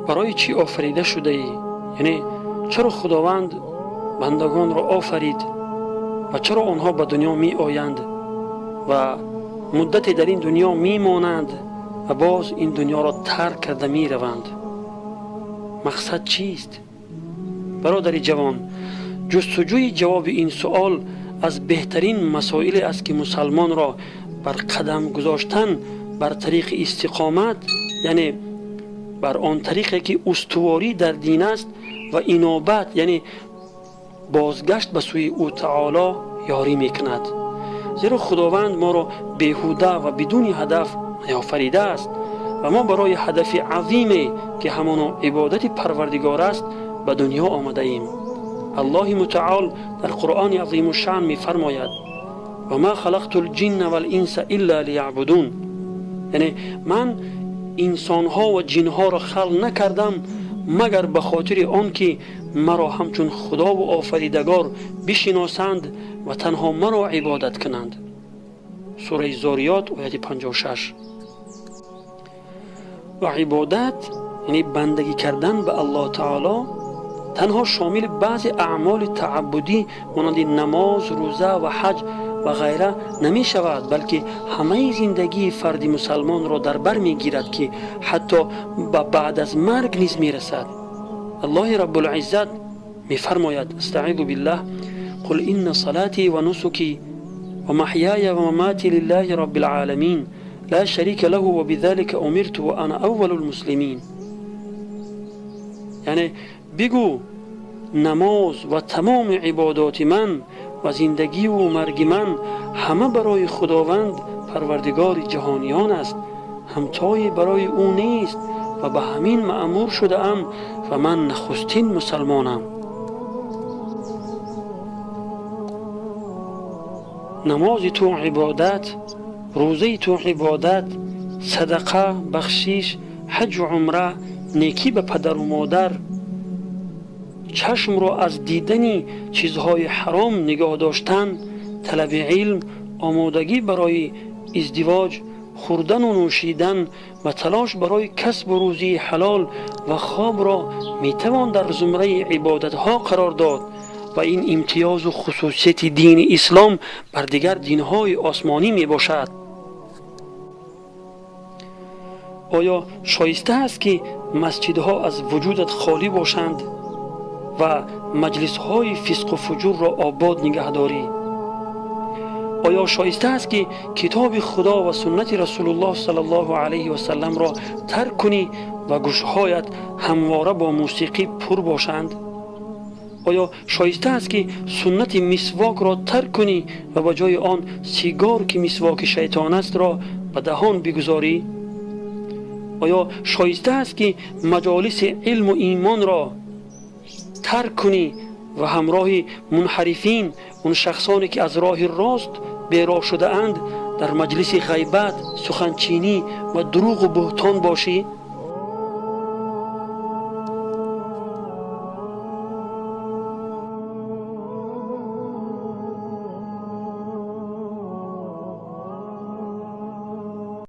Барои чӣ офарида шудаӣ? Яъне чаро Худованд бандагонро офарид ва чаро онҳо ба дунё меоянд ва муддате дар ин дунё мемонанд ва боз ин дунёро тарк карда мераванд? Мақсад чист? Бародари ҷавон, ҷустуҷӯи ҷавоби ин суол аз беҳтарин масоиле аст, ки мусалмонро бар қадам гузоштан бар тариқи истиқомат, яъне бар он тариқе ки устуворӣ дар дин аст, ва инобат, яъне бозгашт ба сӯи ӯ таоло ёрӣ мекунад. Зеро Худованд моро беҳуда ва бидуни ҳадаф наофаридааст ва мо барои ҳадафи азиме, ки ҳамоно ибодати Парвардигор аст, ба дунё омадаем. Аллоҳи мутаол дар Қуръони азимушшаън мефармояд: ва ма халақту лҷинна валинса илла лияъбудун, яъне ман инсонҳо ва ҷинҳоро халқ накардам магар ба хотири он ки маро ҳамчун Худову офаридагор бишиносанд ва танҳо маро ибодат кунанд. Сураи Зориёт, ояти 56. Ва ибодат, яъне бандагӣ кардан ба Аллоҳ таоло, танҳо шомили баъзе аъмоли тааббудӣ монанди намоз, рӯза ва ҳаҷ ва ғайра намешавад, балки ҳамаи зиндагии фарди мусалмонро дар бар мегирад, ки ҳатто ба баъд аз марг низ мерасад. Аллоҳи Раббулиззат мефармояд: астаъизу биллаҳ, қул инна салати ва нусуки ва маҳяя ва мамати лиллаҳи раббил оламин ла шарика лаҳу ва бизалика умирту ва ана аввалул муслимин. Яъне бигӯ намоз ва тамоми ибодоти ман ва зиндагиву марги ман ҳама барои Худованд Парвардигори ҷаҳониён аст, ҳамтое барои ӯ нест ва ба ҳамин маъмур шудаам ва ман нахустин мусалмонам. Намози ту ибодат, рӯзаи ту ибодат, садақа, бахшиш, ҳаҷу умра, некӣ ба падару модар, чашмро аз дидани чизҳои ҳаром нигоҳ доштан, талаби илм, омодагӣ барои издивоҷ, хӯрдану нӯшидан ва талош барои касбу рӯзии ҳалол ва хобро метавон дар зумраи ибодатҳо қарор дод ва ин имтиёзу хусусияти дини ислом бар дигар динҳои осмонӣ мебошад. Оё шоиста аст, ки масҷидҳо аз вуҷудат холӣ бошанд ва маҷлисҳои фисқу фуҷурро обод нигаҳдорӣ? Оё шоиста аст, ки китоби Худо ва суннати Расулуллоҳ саллаллоҳу алайҳи васалламро тарк кунӣ ва гӯшҳоят ҳамвора бо мусиқӣ пур бошанд? Оё шоиста аст, ки суннати мисвокро тарк кунӣ ва ба ҷои он сигор, ки мисвоки шайтон астро, ба даҳон бигузорӣ? Оё шоиста аст, ки маҷолиси илму имонро тарк кунӣ ва ҳамроҳи мунҳарифин, он шахсоне ки аз роҳи рост бероҳ шудаанд, дар маҷлиси ғайбат, суханчинӣ ва дурӯғу буҳтон бошӣ?